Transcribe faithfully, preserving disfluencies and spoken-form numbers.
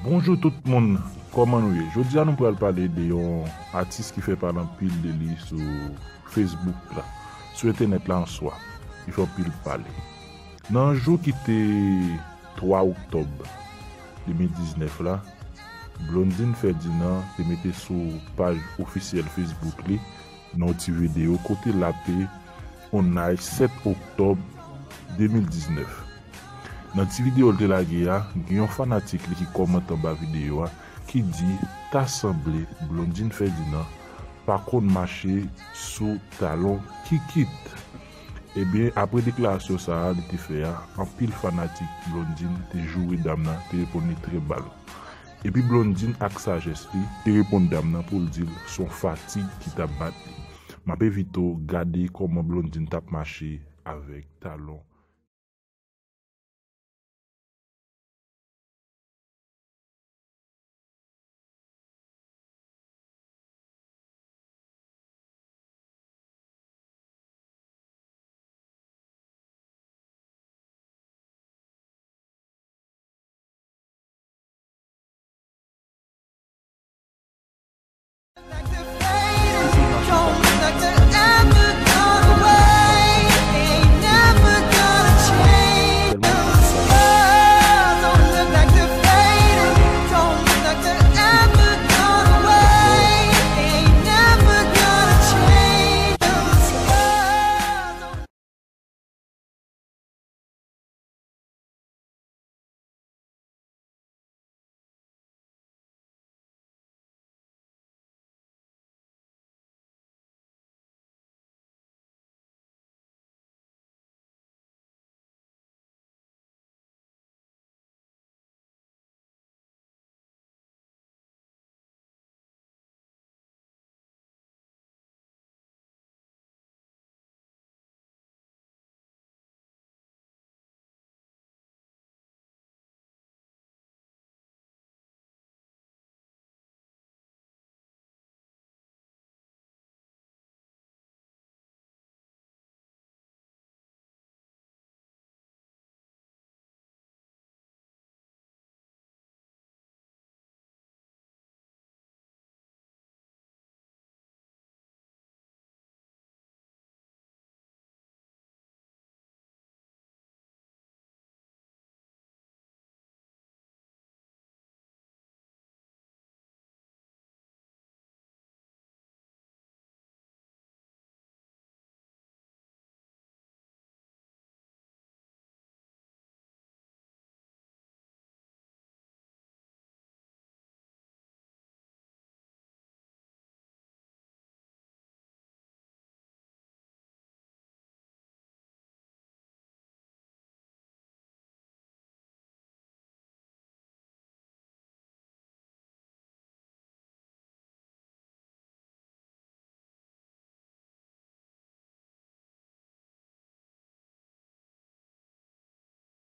Bonjou tout moun, kòman nou ye? Jodi a nou pral pale de yon atis ki fè pale anpil de li sou Facebook la, sou entènèt la an swa. Li fè anpil pale. Nan jou ki te twa oktòb de mil diznèf la, Blondine Ferdinand te mete sou paj ofisyèl Facebook li nan yon ti videyo kote l ape on nice sèt oktòb de mil diznèf. Nan ti videyo l te lage a, gen yon fanatik li ki kòmante anba videyo a ki di ta sanble Blondine Ferdinand pa konn mache sou talon kikit. Ebyen, apre deklarasyon sa a li te fè a, anpil fanatik Blondine te joure dam nan, te reponn li trè bal. Epi Blondine ak sajès li te reponn dam nan pou l di l se yon fatig ki t ap bat li. M ap envite w gade kòman Blondine t ap mache avèk talon